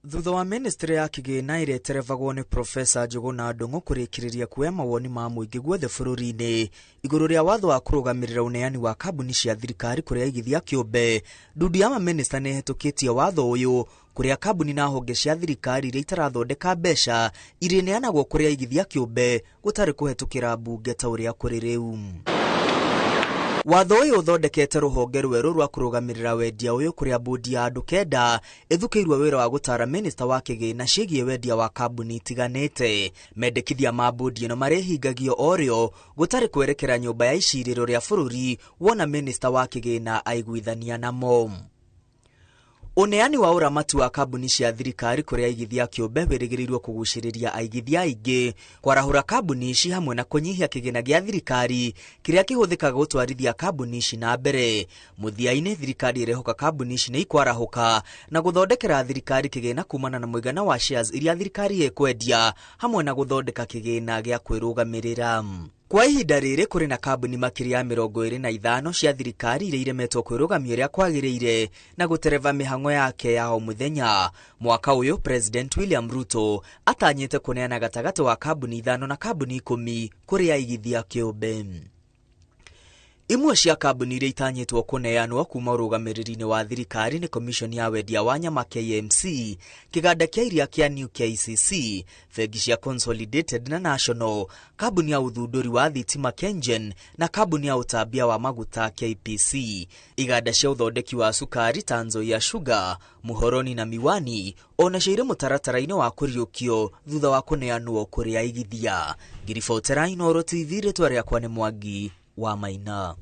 Thutha wa ministry ya kĩgĩna ĩrĩa ĩterebagwo nĩ Profesa Njũgũna Ndung'u kũrĩkĩrĩria kuoya mawoni ma mũingĩ guothe bũrũri-inĩ igũrũ rĩa watho wa kũrũgamĩrĩra ũneani wa kambuni cia thirikari kũrĩ aigithia kĩũmbe, ndundu ya mamĩnĩsta nĩ ĩhetũkĩtie watho ũyũ kũrĩa kambuni na honge cia thirikari iria itarathondeka mbeca irĩneanagwo kũrĩ aigithia kĩũmbe gũtarĩ kũhetũkĩra mbunge ta ũrĩa kũrĩ rĩu. Watho ũyũ ũthondekete rũhonge rwerũ rwa kũrũgamĩrĩra wendia ũyũ kũrĩa bodi ya andũ kenda ĩthukĩirwo wĩra wa gũtara minista wa kĩgĩna ciĩgiĩ wendia wa kambuni itiganĩte. Mendekithia ma bodi ĩno marĩhingagio o rĩo gũtarĩ kwerekera nyũmba ya icirĩro rĩa bũrũri wona minista wa kĩgĩna aiguithania namo. Ũneani wa ũramati wa kambuni cia thirikari kũrĩ aigithia kĩũmbe wĩrĩgĩrĩirwo kũgucĩrĩria aigithia aingĩ, kwarahũra kambuni ici hamwe na kũnyihia kĩgĩna gĩa thirikari kĩrĩa kĩhũthĩkaga gũtwarithia kambuni ici na mbere. Mũthia-inĩ thirikari ĩrehoka kambuni ici nĩ ikwarahũka na gũthondekera thirikari kĩgĩna kumana na mũigana wa shares iria thirikari ĩkwendia hamwe na gũthondeka kĩgĩna gĩa kwĩrũgamĩrĩra. Kwa ihinda rĩrĩ kũrĩ na kambuni makĩria ya 25 cia thirikari iria iremetwo kwĩrũgamia ũrĩa kwagĩrĩire na gũtereva mĩhang'o yake ya o mũthenya. Mwaka ũyũ President William Ruto atanyĩte kũneana gatagatĩ wa kambuni 5 na kambuni 10 kũrĩ aigithia kĩũmbe. Imwe cia kambuni iria itanyĩtwo kũneanwo kuma ũrũgamĩrĩri-inĩ wa thirikari nĩ Commission ya wendia wa nyama KMC, kĩganda kĩa iria kĩa New KCC, bengi cia Consolidated na National, kambuni ya ũthundũri wa thitima KenGen na kambuni ya ũtambia wa maguta KPC. Iganda cia ũthondeki wa cukari ta Nzoia Sugar, Muhoroni na Miwani onacio irĩ mũtaratara-inĩ wa kũriũkio thutha wa kũneanwo kũrĩ aigithia. Ngiribotera Inooro TV, rĩtwa rĩakwa nĩ Mwangi wa Maina.